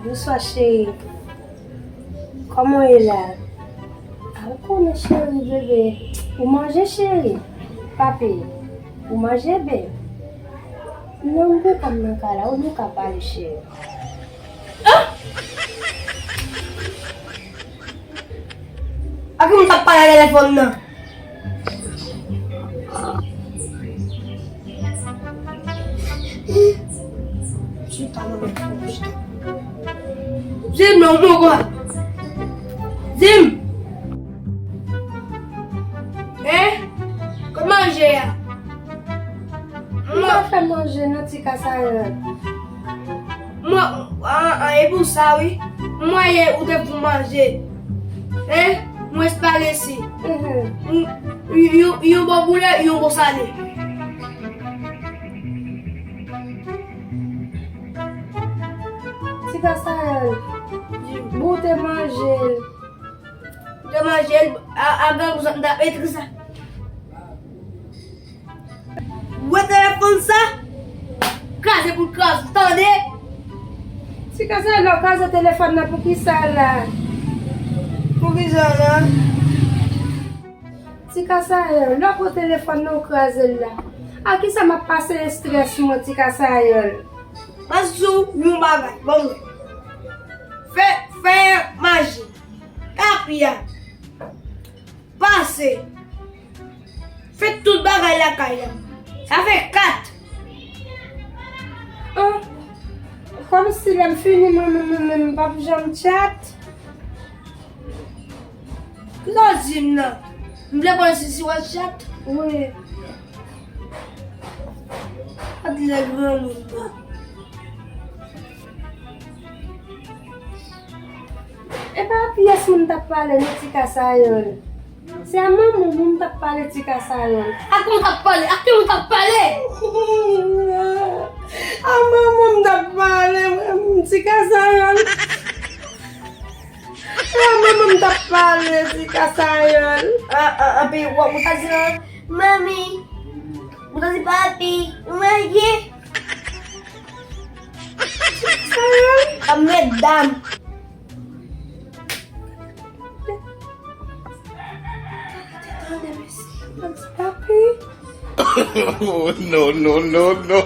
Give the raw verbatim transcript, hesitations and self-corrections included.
Bonswa, cheri. Kòman w ye la? A, ou konnen, cheri, bebe. Ou manje, cheri? Papi, ou manje, bebe? Non, m poko nan kay la. Ou nou ka pale, cheri. Ah! Ak moun k ap pale nan telefòn nan. Di m non, mwen kwa. Di m. Hein? Kot manje a? Mwen pa fè manje nan ti kasayòl. Mwen, an, an, e pou sa, wi. Mwen ye ou te pou manje. Hein? Mwen espalesi. Mhm. Yon, yon, yon bon poulè, yon bon sale. Ti kasayòl. Bon, ou te manje l. Ou te manje l, a, a, gran kouzan, m ta, e, ti kasayòl. Wè telefòn sa? Kraze pou l kraze, tande? Ti kasayòl, lè w kraze telefòn nan, poukisa la? Poukisa la? Ti kasayòl, lè w pran telefòn nan, w kraze l la. A kisa m ap pase estrès mwen, ti kasayòl? Pase sou yon bagay, ban m wè. Fè, fè maji. Tapi a. Pase. Fè tout bagay lakay la. Sa fè kat. An, kòmsi lè m fini mwen menm, mwen menm, m p ap janm tchat. Kisa w di m nan? M vle konnen si, si w ap tchat. Wi. Gad lè granmoun nan. E pa pyès moun t ap pale non, ti kasayòl. Se a manman m t ap pale, ti kasayòl. Ak moun t ap pale, ak ki moun t ap pale? A manman m t ap pale, ti kasayòl. Se a manman m t ap pale, ti kasayòl. A, a, anpi w ap di, manmi, m ta di papi, mwen ye. Ti kasayòl. A medam. Tande mesye, papi. Oh, no, no, no, no.